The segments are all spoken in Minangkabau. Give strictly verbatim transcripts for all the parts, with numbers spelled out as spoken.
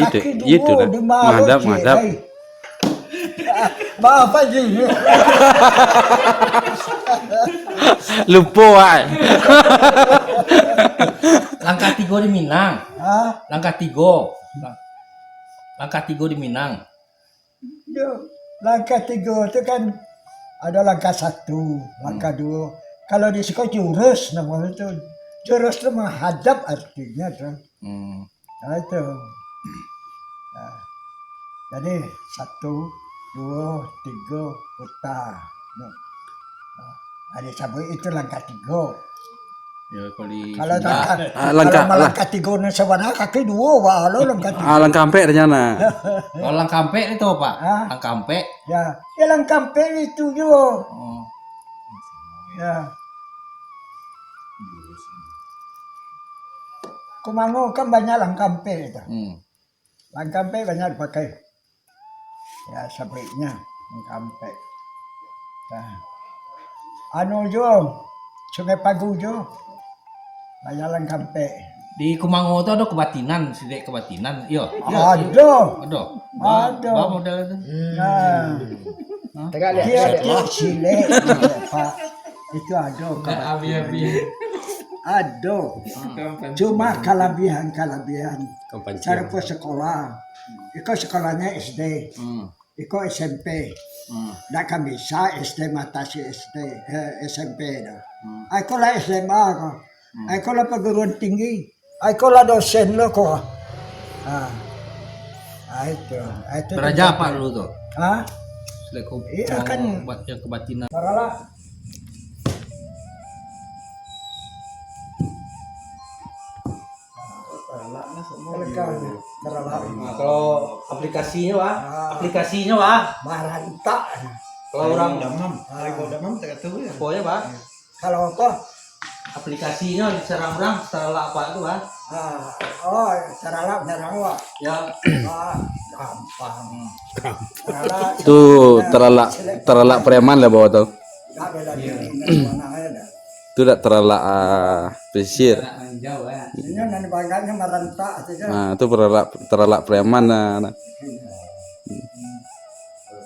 Itu, kaki itu duo, nah. Di ma, menghadap, menghadap. Maaf, Haji. Lupo, wak. Langkah tigo di Minang. Hah? Langkah tigo. Langkah tigo di Minang. Yo, langkah tigo tu kan ada langkah satu, langkah duo. Kalau di siko jurus namonyo tu. Jurus tu menghadap artinya tu. Hmm. Nah, itu. Nah, jadi satu, duo, tigo, putar. Nah, nah, disabuik itu langkah tigo. Ya, kalau di Kalau Sunda. Langkah, Ah, kalau langkah, malangkah tigo ni sabana kaki duo, wah, lo langkah tigo. Ah, langkah ampek dah nyana. Kalau langkah ampek itu apa? Hah? Langkah ampek. Ya, ya langkah ampek itu juo. Oh. Ya. Kumango kan banyak langkah ampek itu. Hmm. Langkah ampek banyak dipakai. Ya, sabaiknya langkah ampek. Nah. Anu juo, Sungai Pagu juo. Banyak langkah ampek. Di Kumango tu ado kebatinan, silik kebatinan. Iyo, iyo, iyo. Ado. Ado. Ba-, Ado. Ba model tu. Nah. Hah? Tagak lihat, Dia, tagak lihat. Dia silik, Pak. Itu ado kebatinan. Ado. Cuma kalabihan-kalabihan. Sarupo sekolah. Iko sekolahnyo S D. Hmm. Iko S M P. Hmm. Ndak kan bisa S D matasi S D, eh, S M P tu. Hmm. Ah, iko lah S M A ko. Hmm. Ah, iko lah perguruan tinggi. Ah, iko lah dosen lo ko. Ah. Ah, itu. Ah, itu Baraja tempat apa dulu tu? Hah? Selaku Iya, kan. Pengobatan kebatinan. Paralah. Nah, kalau aplikasinyo, Pak? Ah. Aplikasinyo, Pak? Marantak. Kalau urang damam, ah. Kalau damam tak tahu ya. Pokoknya, Pak? Kalau apa? Aplikasinyo diserang urang, teralak apa tu, Pak? Ah, oh, teralak nyerang, Pak? Ya. Ah, gampang. Teralak, Tu teralak, teralak preman lah bawa tu. Dak bela diri, nak semanang aja dah. Tu dak teralak, ah, pesisir. Inyo nan banggaknyo marantak saja. Nah, tu teralak, teralak preman lah.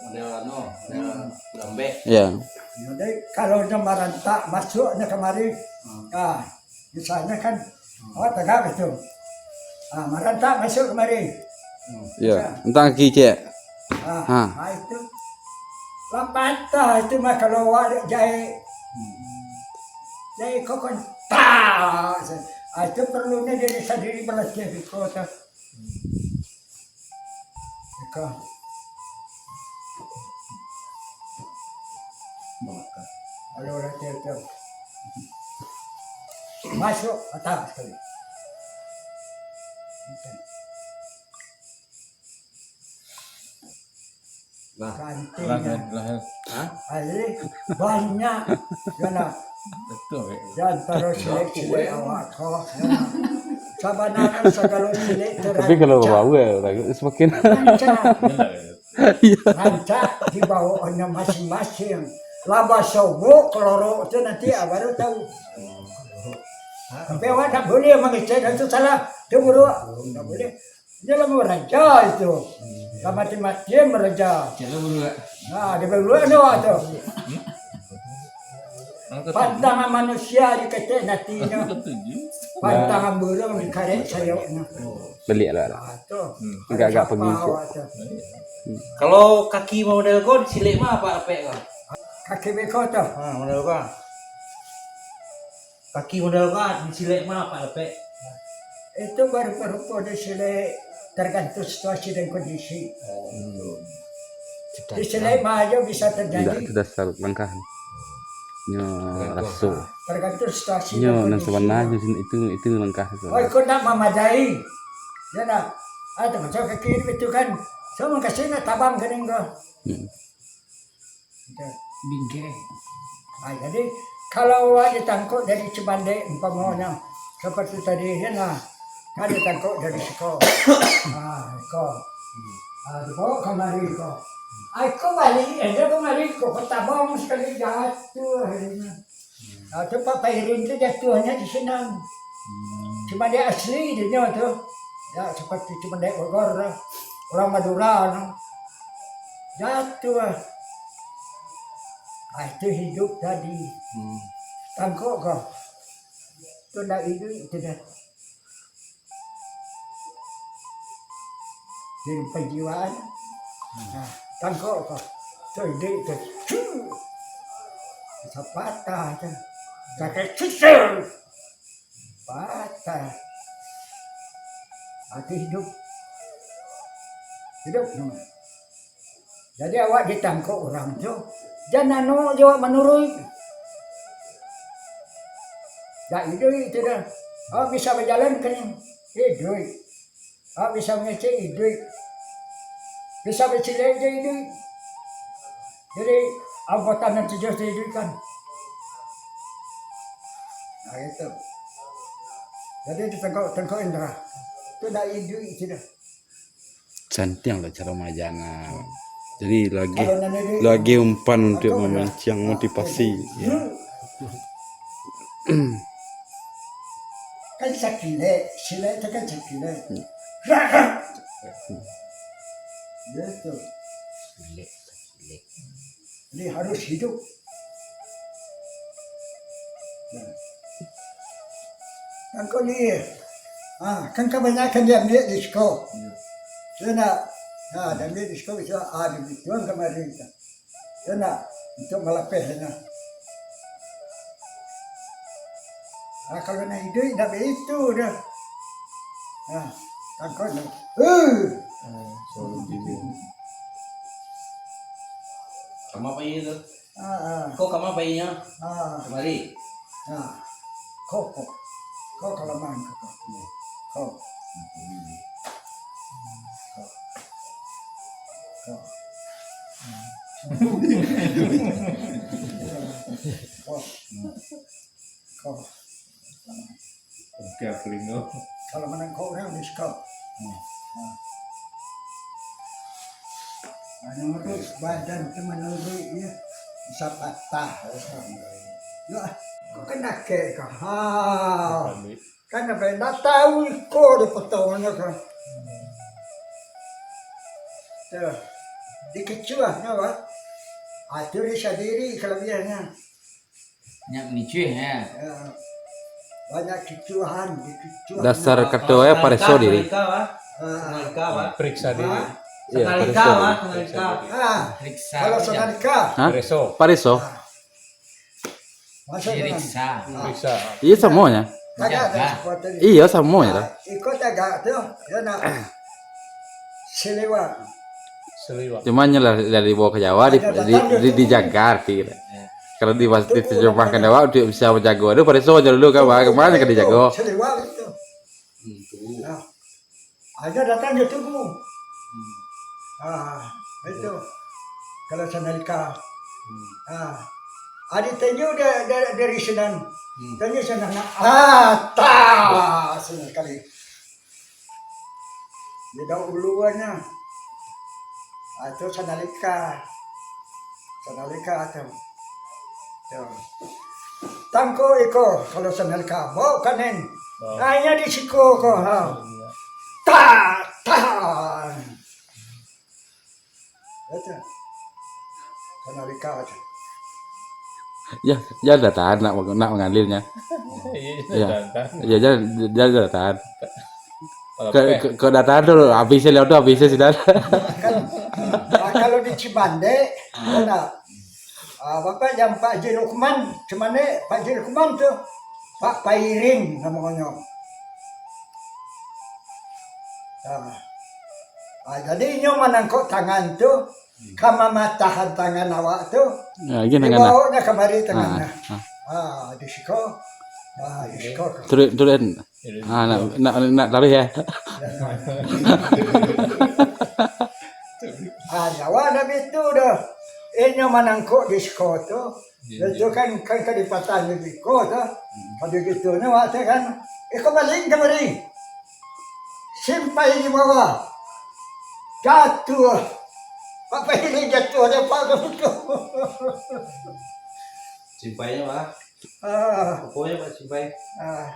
Model anu, model gambek. Ya. Jadi, kalau nyo marantak, masuknyo kamari. Hmm. Ah, misalnyo kan, awak tagak itu. Ah, marantak masuk kamari. Hmm. Ya, entang kaki ciek. Ah, Ha. ah, itu. Lah patah itu mah kalau awak dek jahit. Hmm. Jahit kok kan, tak. Ah, itu perlunyo diri sandiri balatih iko tu. Iko. Ayo, latih tu. Masuk, patah sekali. Lah, Kantinyo. Lah, lah. Hah? Ai, banyak. Yo nah. Betul, ya. Di antaro silik-silik awak ko, yo nah. Sabananyo sagalo silik tu Tapi kalau rancak. Bawa, ya, semakin Rancak. Benar, ya. Iya. Rancak dibawaannyo masing-masing. Lah basobok kelorok tu nanti, ah, baru tahu. Tapi awak tak boleh mangecek, itu salah. Itu buruk. Tak boleh. Dia lah maraja itu. Lah mati-matian maraja. Celo buruak. Nah, dia buruak tu, tu. Pantangan manusia diketek natinyo. Pantangan burung dikarek sayoknyo. Baliak lah. Ah, tu. Agak-agak Siapa pagi sikit. Awak tu? Kalau kaki model ko, silik mah apa apek ko? Kaki beko tu. Ha, model ko. Kaki model ko, silik mah apa apek? Itu barupo-rupo di silik, tergantung situasi dan kondisi. Oh, betul. Di silik mah aja bisa terjadi. Tidak, tidak selalu langkah. Nyo raso. Tergantung situasi Nyo dan nan kondisi. Sabananyo sin-, itu, itu langkah tu. Oh, iko ndak mamadai. Ya ndak? Ah, tu macam kaki itu kan. So, makasih nak tabang kening ko. Hmm. Gitu. Bingkai. Ah, jadi, kalau awak ditangkok dari Cibandek, umpamonyo, seperti tadi, ya nah. Kan ditangkok dari siko. Ah, iko. Ah, dibawa kamari ko. Ah, iko balik, eh, dia kamari ko, ko tabang sekali jatuh akhirnya. Ah, tu Pak Pairin tu jatuhnya di sinan. Cuma dia asli dia tu. Ya, seperti Cimandek Bogor lah. Orang Madura, no. Jatuah. Ah, itu hidup tadi. Hmm. Tangkok ko. Tu ndak hidup itu dah. Jadi penjiwaan. Hmm. Nah, tangkok ko. Tu hidup tu. Cuh. Bisa patah tu. Sakit sisir. Patah. Mati hidup. Hidup nama. Jadi awak ditangkok urang tu, jan anu jo awak manuruik. Dak iduik tu dah. Awak bisa bajalan kan iduik. Awak bisa mangecek iduik. Bisa bacilek je iduik. Jadi, anggota nan tujuah tu iduik kan. Nah, itu. Jadi, di tangkok-tangkok indra. Tu dak iduik tu dah. Santiang lah caro maajana. Jadi lagi, kalau nan ini, lagi umpan untuk mamancang motivasi. Ya. Kan sakilek, silek tu kan sakilek. Hmm. Gitu. Silek, silek. Jadi harus hidup. Kan kau ni, ah, kan kabanyakan diambiak di siko. Iyo. Iyo ndak? Nah, diambiak di siko, bisa, ah, dibituan kamari. Iyo ndak? Untuk malapehnya. Ah, kalau nak hidup, ndak baitu dah. Ah, kan kau ni. Eh. Sama apa ini tu? Ah, ah. Ko kama bainyo? Ah. Kamari. Ah. Ko, ko. Ko kalaman ko, ko. Ko. Ko. Ko. Ko. Ko. Oke, aku lingo. Kalau manangkok urang, di sekop. Hmm. Nah. Anu tu, badan tu manuruik, ya. Bisa patah. Yo, kok kena kek kah? Ha. Kan apa yang dah tahu iko dia potongannya kan. Tuh. Dikecuahnyo, Pak. Ah, tu dia sadiri kelebihannya. Nyak micuih, ya. Ya. Banyak kicuahan, dikicuah. Dasar kato, eh, pareso diri. Sanalika, Pak. Ah. Sanalika, Pak. Periksa diri. Ah. Iya, sanalika, pareso diri. Pak, sanalika. Ah. Periksa. Kalau sanalika. Hah? Pareso. Pareso. Ah. Maksudnya, diriksa. Ah. Periksa. Iya, samonyo. Kagak ada. Jaga. Seperti itu. Iya, samonyo, ah, dah. Iko tagak tu, ya nak. Seliwak. Seliwak. Cuma nyo lah dari bawah ka Jawa, di, di, di, dijaga arti kira. Kalau di, diterjemahkan awak, untuk bisa manjago tu, pareso nyo dulu ka, ka ma ka dijago. Seliwak itu. Nah, aja datang jo tugu. Ah, itu. Kalau sanalika. Ah, adi tanyo da-, da-, dari sinan. Tanyo sinan, ah, tas, sinan kali. Di daun uluannya. Ah, itu sanalika. Sanalika tu. Tu. Tangko iko, kalau sanalika, bawa kanen. Oh. Hanya di siko ko, ha. Iya. Ta, ta. Itu. Sanalika tu. Ya, ya dah tahan nak, nak mangalirnya. Iya, ya. Dah tahan. Ya, ya, ya dah tahan. Kalau ke, ke, ke dah tahan tu, habis liau tu, habis sudah. Kan, ah, kalau di Cibande, ada, ah, bapak yang Pak Haji Lukman, Cibande, Pak Haji Lukman tu, Pak Pairing namanya. Ah. Ah, jadi inyo manangkok tangan tu, ka mamatahan tangan awak tu, ya, gini kan, dibawanya kamari tangannya. Ah, ah. Ah, di siko. Ah, di siko. Turun, turun. Ah, nak, nak, nak taruh ya. Ah, awak nak bitu dah. Inyo manangkok di siko tu. Iya, itu iya. Kan, kan kadipatan di siko tu. Hmm. Pada gitu nyo awak tu kan. Iko baling kamari. Simpai di bawah. Jatuah. Apa ini jatuah dia, Pak, tu? Simpainyo, Pak? Ah. Aponyo, Pak, simpai? Ah.